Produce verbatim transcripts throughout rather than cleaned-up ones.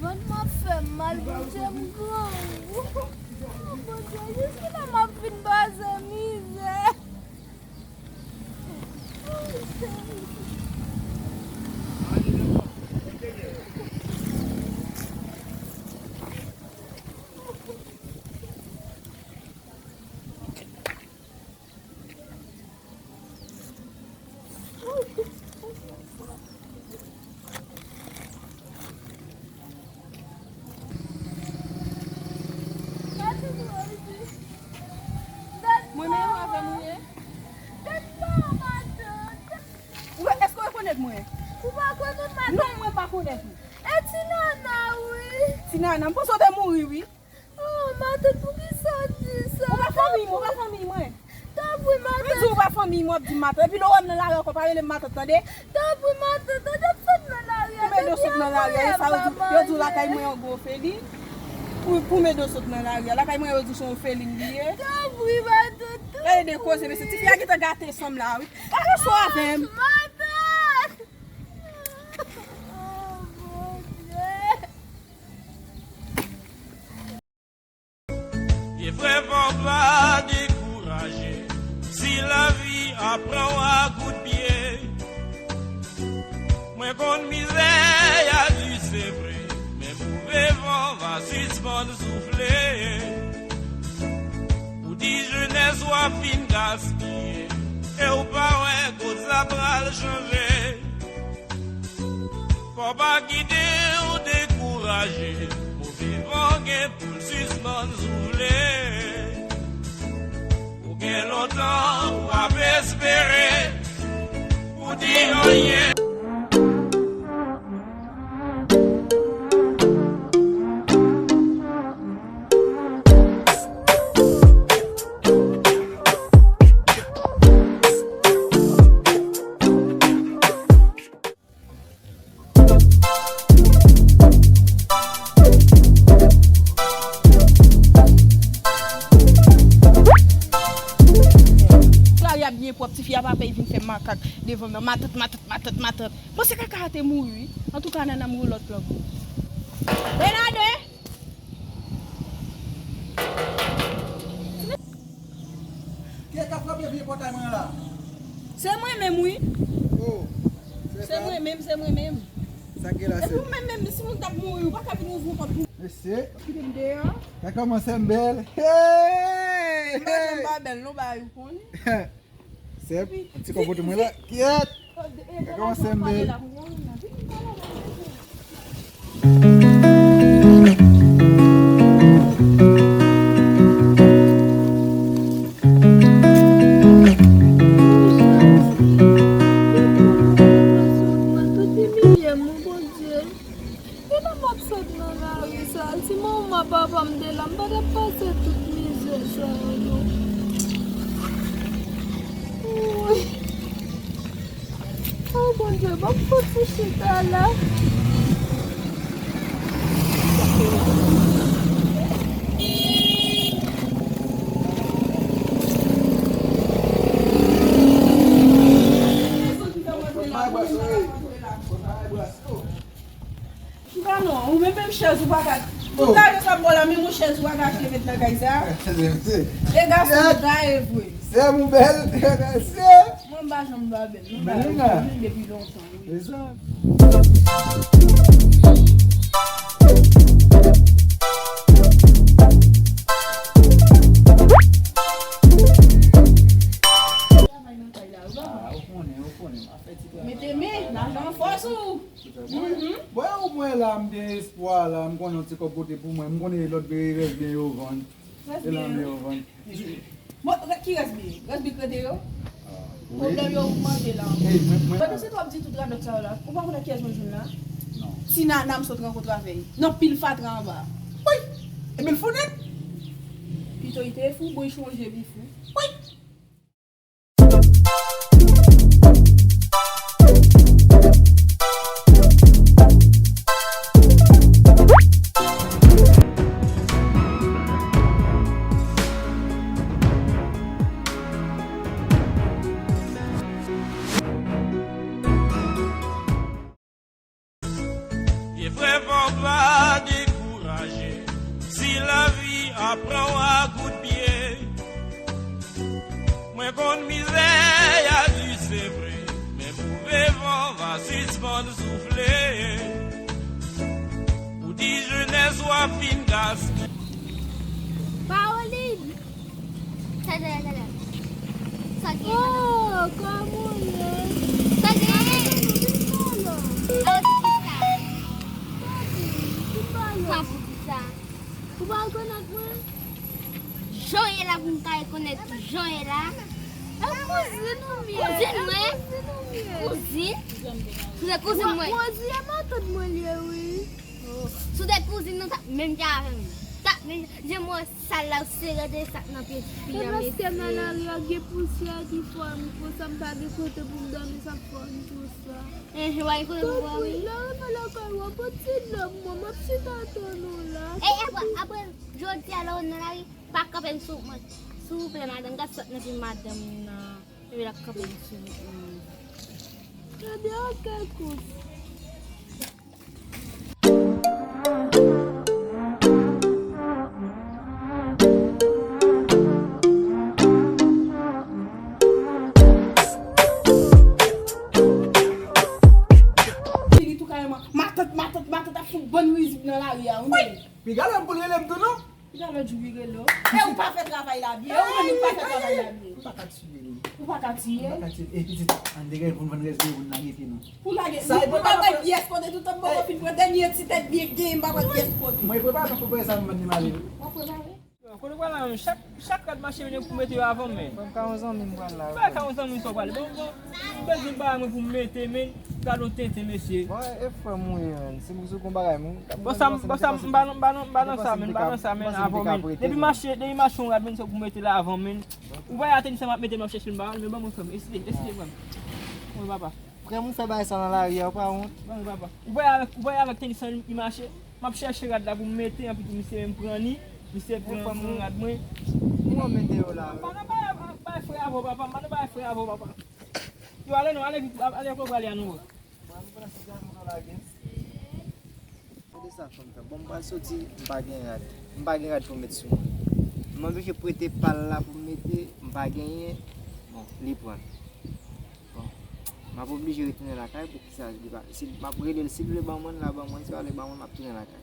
Vant m ap fè m mal, Bondye, m grangou. O Bondye, jiskilè m ap vin pase mizè. Mwen menm avè m ou ye? Ou, èske w rekonèt mwen? Ou pa konnen m, matant? Non, mwen pa konèt ou. E ti nana, wi. Ti nana, m panse w te mouri, wi. Oh, matant, poukisa w di sa? Ou pa fanmiy mwen, ou pa fanmiy mwen. Tanpri, matant. M di ou pa fanmiy mwen, w ap di m matant. Epi lè w wè m nan lari ankò, pa rele m matant, tande? Tanpri, matant, tande, m sot nan lari a. Pou m ede w sot nan lari a, e sa yo di, yo di w lakay mwen yon gwo feli. Pou, pou m ede w sot nan lari a. Lakay mwen yo di w se yon feli m ye. Tanpri, matant. Gade de koze, mesye. Tifi a gentan gate san m la, wi. Gade sou avè m. Matant! Oh, Bondye! Vye frè, fò w pa dekouraje si lavi a pran w a kout pye. Mwen konn mizè a di se vre, men move van va sispann soufle. Ou di jenès w ap fin gaspiye, e w pa wè kote sa pral chanje. Fò w pa kite w dekouraje, move van gen pou l sispann soufle. Ou gen lontan w ap espere pou di anyen. Lari a byen pwòp, tifi a pa pè vin fè makak devan m nan. Matant, matant, matant, matant. Bon, se kaka a te mouri, wi. Antouka, nana m gon lòt plan pou ou. Bènadè! Kiyès k ap frape vye pòtay mwen an la? Se mwen menm, wi. Oh, se mwen menm, se mwen menm. Sa k gen la, sè? Epi ou menm menm, si moun t ap mouri, ou pa ka vin ouvri yon pòt pou... Mesye. Kite m deyò. Sa kòmanse m bèl. Hey! M pa janm pa bèl, non, bagay ou konnen. Sèp, ti kòb kote mwen la. Kyèt! Kòmanse m bèl. Tout imilye m, Bondye. Kilè m ap sot nan lari sa? Si manman papa m te la, m pa t ap pase tout mizè sa yo, non. Woy. O Bondye, ban m fouti chita la. Ay, bwè, sou, ey. Kiba non, ou menm menm chèz ou pa ka. Tout talè sa m ba w la, menm yon chèz ou pa ka achte met nan kay sa. E gason m ta ye vre. Sè m ou bèl, sè. Mwen m pa janm pa bèl. Mwen m pa bèl. Mwen depi lontan, wi. E sa. Mete men, lajan an fòs ou. Mhm. Bon, ou mwen la, m gen espwa la, m konnen yon ti kòb pote pou mwen, m konnen lòt byen rès byen yo vann. Rès byen yo vann. Bon, ki rès byen? Rès byen krete yo? Ah, wi. Pwoblèm yo ogmante la. Ey, mwen, mwen. Pandan se tan w ap di tout radòt sa yo la, ou pa konn ak kiyès mwen jwenn la? Non. Ti nana m sot rankontre avè l nan pil fatra anba. Wi! Ebyen l fou nèt. Pito li te fou, bon, li chonje li fou. Wi! Pran w a kout pye. Mwen konn mizè y a di se vre, men move van va sispann soufle. Ou di jenès w ap fin gaspiye. Paoline! Sa genyen, sa genyen? Sa genyen? Oh, kòman w ye? Sa genyen? Alò, se ki sa? Sa pou ki sa? Ou pa rekonèt mwen? Jan w ye la pou m ka rekonèt jan w ye la? E kouzin ou m ye. Kouzin mwen? Kouzin ou m ye. Kouzin? Ou se kouzin mwen? Rosie e matant mwen li ye, wi. Oh. Si w te kouzin nou, t ap menm jan avè m. T ap menm jan. Jan m wè sal la, ou sere de sak nan pye fi an, mesye. E paske nan lari a gen pousyè ki fè m konsa, m pa gen kote pou m dòmi, sa k fè m konsa. Enhen, w a gen kote pou w dòmi? Lè w rive lakay ou, pran ti dlo pou mwen, m ap chita tann ou la. E apre, apre jodi a, lè w nan lari, pa kanpe m sou wout mwen. Silvouplè, madanm, gad sòt nan pi madanm nan. Epi l ap kanpe m sou wout mwen. Ebyen, oke, kous. Fini tou kareman. Matant, matant, matant ap fout bann rizik nan lari a, wi. Piga lè m pou l rele m tou, non? Piga lòt jou li rele w. E ou pa fè travay la byen. E ou menm ou pa fè travay la byen. Ou pa ka tiye li. Ou pa ka tiye. Ou pa ka tiye. E pitit, ann degaj pou n vann rès de moun nan rete nou. Pou lage, sa e pou lage pyès kote tout tan, m poko fin pran dènye ti tèt byen gen, m pa pran pyès kote. Mwen prepare pou prepare sa m vann li male. W ap prepare? Kote w pral la menm? Chak, chak rad mache vini pou mete yo avan men. Mwen ka yon zanmi m pral la. Bay ka yon zanmi m sa w prale. Bon, bon, m bezwen bagay mwen pou m mete men. Gad yon tenten mesye. Bon, e frè m ou ye menm. Si m sou kon bagay mwen. Bon sa, bon sa, m pa nan, m pa nan, m pa nan sa men, m pa nan sa men avan men. Depi mache, depi mache yon rad men se pou mete la avan men. Ou pa atè ni sa m ap mete m ap chèche m pa men ban mwen frè m. Eseye, eseye frè m. Mwen papa. Frè m ou fè bagay sa nan lari a, ou pa wont? Ban mwen papa. Ou pa avèk, ou pa avèk tenis an li mache. M ap chèche rad la pou m mete, anpi tou misye menm pran li, misye pran, pran rad mwen. Ou an mete yo la. M pa nan bay, bay frè avè w papa, m pa nan bay frè avè w papa. Yo ale non, ale vit, ale kote w prale a non. Bon, m pran sitiyasyon sa w lage. Kote sa fanm sa? Bon, m pral soti, m pa gen rad. M pa gen rad pou m met sou mwen. M oblije prete pa l la pou m mete, m pa genyen. Bon, li pran. Bon, m ap oblije retounen lakay, poukisa li pa, si m ap rele l, si l vle ban mwen l, l a ban mwen, si l pa vle ban mwen, m ap tounen lakay.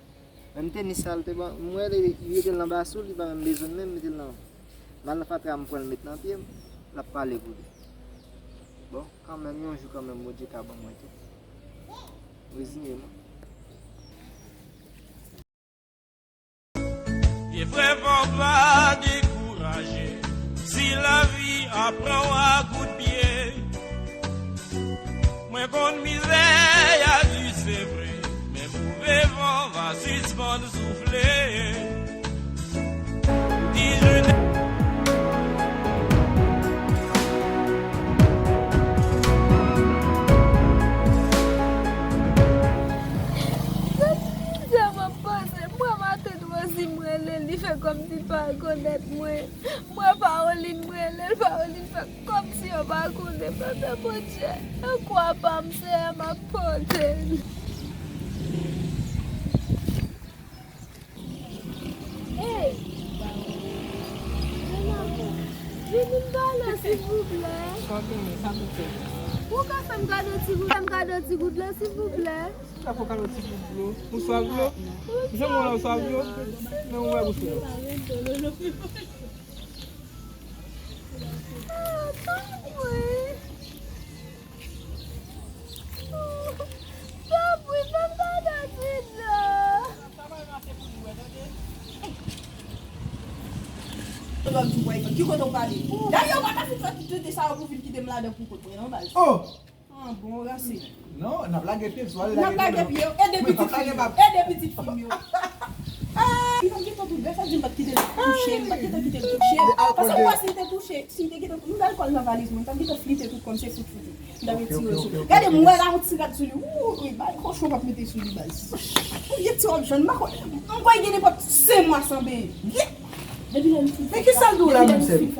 Menm tenis sa l te ban m, m wè li, li mete l nan baso, li pa menm bezwen l menm, mete l nan, m al nan fatra, m pran l met nan pye m, l ap pale pou li. Bon, kanmenm, yon jou kanmenm, Bondye ka ban mwen tou. Reziye mwen. E frè, fò w pa dekouraje. Si lavi ap pran w a kout pye, mwen konn mizè y a di se vre, men move van va sispann soufle. Di je ne Mwen maten Rosie, m rele l, li fè kòmsi l pa rekonèt mwen. Mwen Paoline, m rele l, Paoline fè kòmsi yo pa konnen. Papa Bondye, e kwa pa m, Seyè, m ap pote l. Ey! Vini m pale w, silvouplè. Sa w genyen, sa pou fè? Ou ka fè m kado ti gout, fè m kado ti gout la, silvouplè? Sa pou kado ti gout dlo? Ou swaf dlo? Jan mwen la, ou swaf dlo? Men ou wè bouch ou. Ah, tanpri. Tanpri, fè m kado ti dlo. Lòt jou, boyfriend, ki kote w prale? Dayè, w pa ta fin fè tout tete sa yo pou vin kite m ladan pou kont mwen, non, baz? Oh! Ah, bon, rase. Non, n ap lage pye, sou ale lage pye. N ap lage pye, e de pitit fi m yo, e de pitit fi m yo. Ah, li pa t gentan tou bèl, sa di m pa t kite l touche, m pa t gentan kite l touche. Paske m wè si l te touche, si l te gentan, m gen alkòl nan valiz mwen, m t ap gentan flite tout kò m, se fout fout. M t ap retire l sou li. Gade, m wè la, yon ti rad sou li. Wouy, bay kochon p ap mete sou li, baz. Yon vye ti wòb jòn, m pa kwè. M kwè gen nenpòt senk mwa san benyen. Depi lè m fin fè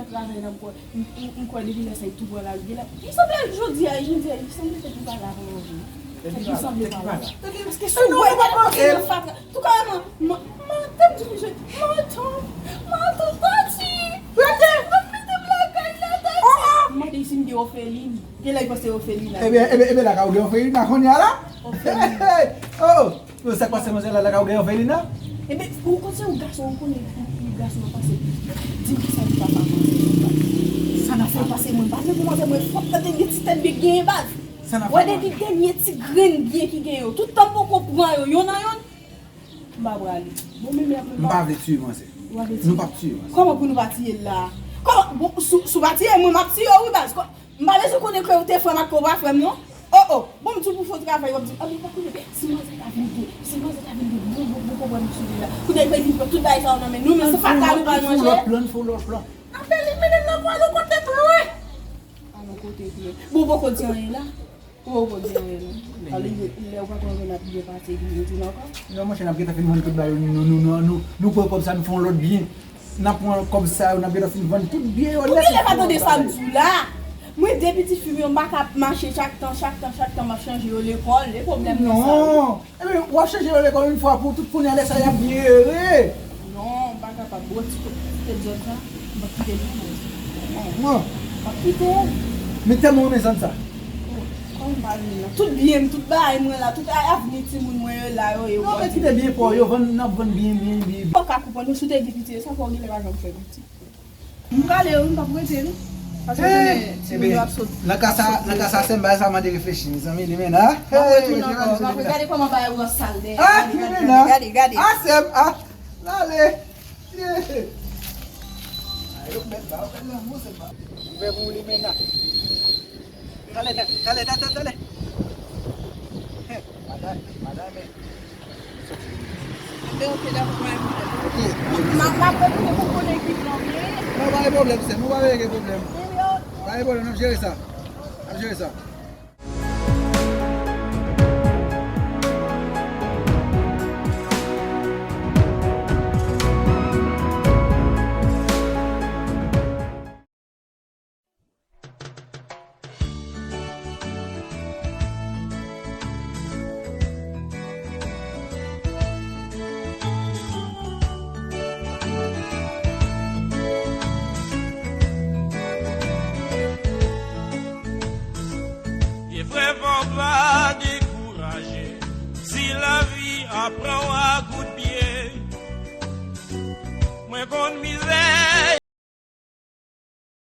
travay la, m kwè, m, m, m kwè depi lè sa, li tou pran lari la. Li sanble jodi a, jodi a, li sanble tèt li pa la pou manje. Tèt li sanble pa la. Paske sou bò, li pa t rantre nan fatra. Tou kareman, m, m, Te m di misye, Matant, Matant, Tati! Rete! Mwen mete m lakay la, Tati! M mande si m gen òfelin. Gen lè l panse òfelin la. Ebyen, ebyen, ebyen, lakay ou gen òfelin la kounye a la? Òfelin. Oh! Yo, sa k pase, manzè la, lakay ou gen òfelin la? Ebyen, ou konn se ou gason, ou konnen, ou gason yo pase. Di m kisa ki papa manzè. Sa n ap fè pase, mwen pa vle pou manzè, mwen fòk tande gen ti tèt byen genyen baz. Sa n ap fè. Wè depi dènye ti grenn byen ki gen yo. Tout tan m poko pran yo, yonn an yonn. M pa prale. Bon, men, men, men, m pa vle tiye manzè. Ou pa vle tiye? Nou p ap tiye manzè. Kòman pou nou pa tiye l la? Kòman? Bon, si, si w pa tiye mwen, m ap tiye w, wi, baz. Kò-, m pa bezwen konnen ke w te frè m ak ke w pa frè m, non. Oh, oh. Bon, m di w pou fè yon travay, w ap di, a, men pa konnen, si manzè ta vin gen, si manzè ta vin gen, bon, bon, bon, bon, bon, sou li la. Kounye a, li vin pran tout bagay sa yo nan men nou, men se fatal ou pral manje. Ann fè yon lòt plan, ann fè yon lòt plan. Ann fè li mennen nan pwa nou kote lwen. Alon kote lwen. Bon, poko di anyen la. Ou poko di anyen non. Alè, lè ou pa konn ap byen pase epi yo di l ankò. Non, monchè, n ap gentan fin vann tout bagay yo, nou, nou, nou, nou, nou pran kòb sa, nou fè yon lòt byen. N ap pran kòb sa yo, n ap gentan fin vann tout byen yo nèt. Ou genlè pa tande sa m di w la. Mwen, de pitit fi m yo, m pa ka ap mache chak tan, chak tan, chak tan, m ap chanje yo lekòl. E pwoblèm nan sa, wi. Non. Ebyen, w ap chanje yo lekòl yon fwa pou tout, kounye a lè sa y ap byen ere. Non, m pa kapab. Bon, ti kout tèt zòt la, m p ap kite l non, non. Non. M p ap kite l. Men tèlman w renmen zòn sa. Oh, kòman m pa renmen l la? Tout byen m, tout bagay mwen la, tout a-, avni timoun mwen yo la, yo, yo. Non, men kite byen pa w yo, vann, n ap vann byen, byen, byen, byen. Ou pa ka konprann, ou si w te gen pitit, sa fè w genlè pa janm fè pitit. M prale wi, m p ap rete non. Paske w konnen timoun yo ap sot. Nan ka sa, nan ka sa, sè m bagay sa mande reflechi, mezanmi, Limena. M ap retounen ankò, m ap gade kòman bagay yo sal dèyè. Ah, Limena. Gade, gade, gade. Ah, sè m, ah, l ale. Ay, yo bèl ba, yo bèl lanmou, sè m ba. Ouvè pou Limena. Talè, talè, talè, talè, talè. Madanm, madanm, men. Enben, ok, dakò, mwen. Ok. M ap, m ap retounen pou konnen ki plan m ye. Non, pa gen pwoblèm, sè m, pa gen pwoblèm. Pa gen pwoblèm, n ap jere sa. N ap jere sa. E frè, fò w pa dekouraje si lavi ap pran w a kout pye. Mwen konn mizè